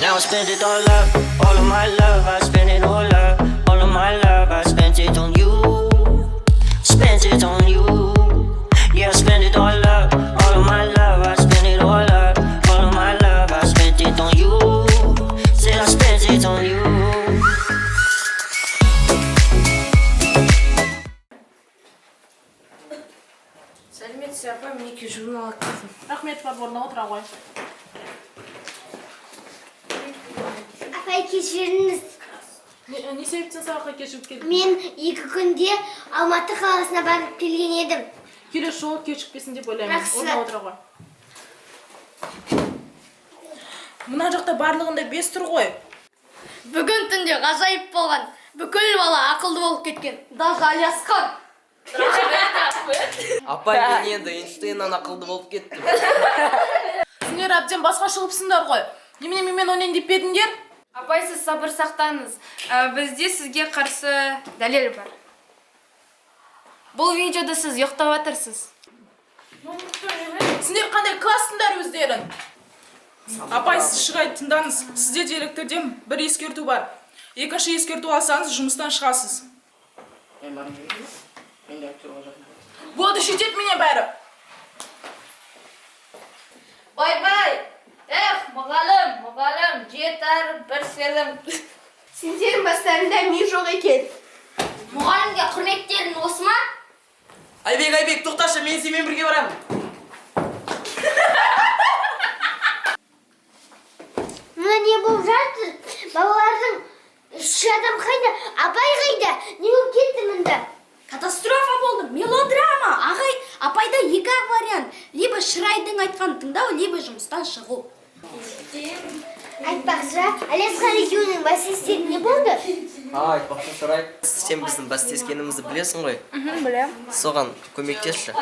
Now I spend it all up, all of my love, I spend it all up, all of my love, I spent it on you, spent it on you. Yeah, I spend it all up, all of my love, I spend it all up, all of my love, I spent it on you. Said I spent it on you. Сәлеметсіз, апа, мінекей, журнал алып келдім. Рахмет, бар, орнына отыра ғой. Апай, кешіріңіз. Не себептен сабаққа кешігіп келдің? Мен 2 күнде Алматы қаласына барып келген едім. Келесі жолы кешікпесін деп ойлаймын. Жақсы. Орнына отыра ғой. Мына жақта барлығында 5 тұр ғой. Бүгін түнде ғажайып болған. Бүкіл бала ақылды болып кеткен. Даже Алиасқан. Апай, мен енді Эйнштейннан ақылды болып кеттім. Сендер әбден басқа шығыпсыңдар ғой. Немене, менімен ойнайын деп пе едіңдер? Апай, сіз сабыр сақтаңыз. Бізде сізге қарсы дәлел бар. Бұл видеода сіз ұйықтап жатырсыз. Сендер қандай классыңдар өздерің? Апай, сіз шығай, тыңдаңыз. Сізде директорден бір ескерту бар. Екінші ескерту алсаңыз, жұмыстан шығасыз. Болды, жетеді менен бәрі. Бай-бай. Эх, мұғалім, мұғалім, жеті әріп, бір селім. Сендердің бастарында ми жоқ екен. Мұғалімге құрметтерің осы ма? Айбек, Айбек, тоқташы, мен сенімен бірге барамын. Мына не болып жатыр? Балалардың үш адам қайда? Апай қайда? Не болып кетті мында? Катастрофа болды, мелодрама. Ағай, апайда екі ақ вариант. Либо Шырайдың айтқанын тыңдау, либо жұмыстан шығу. Айтпақшы, Алиасқар екеуінің бәстестері не болды? А, айтпақшы, Шырай. Сен біздің бәстескенімізді білесің ғой? Білем. Соған көмектесші.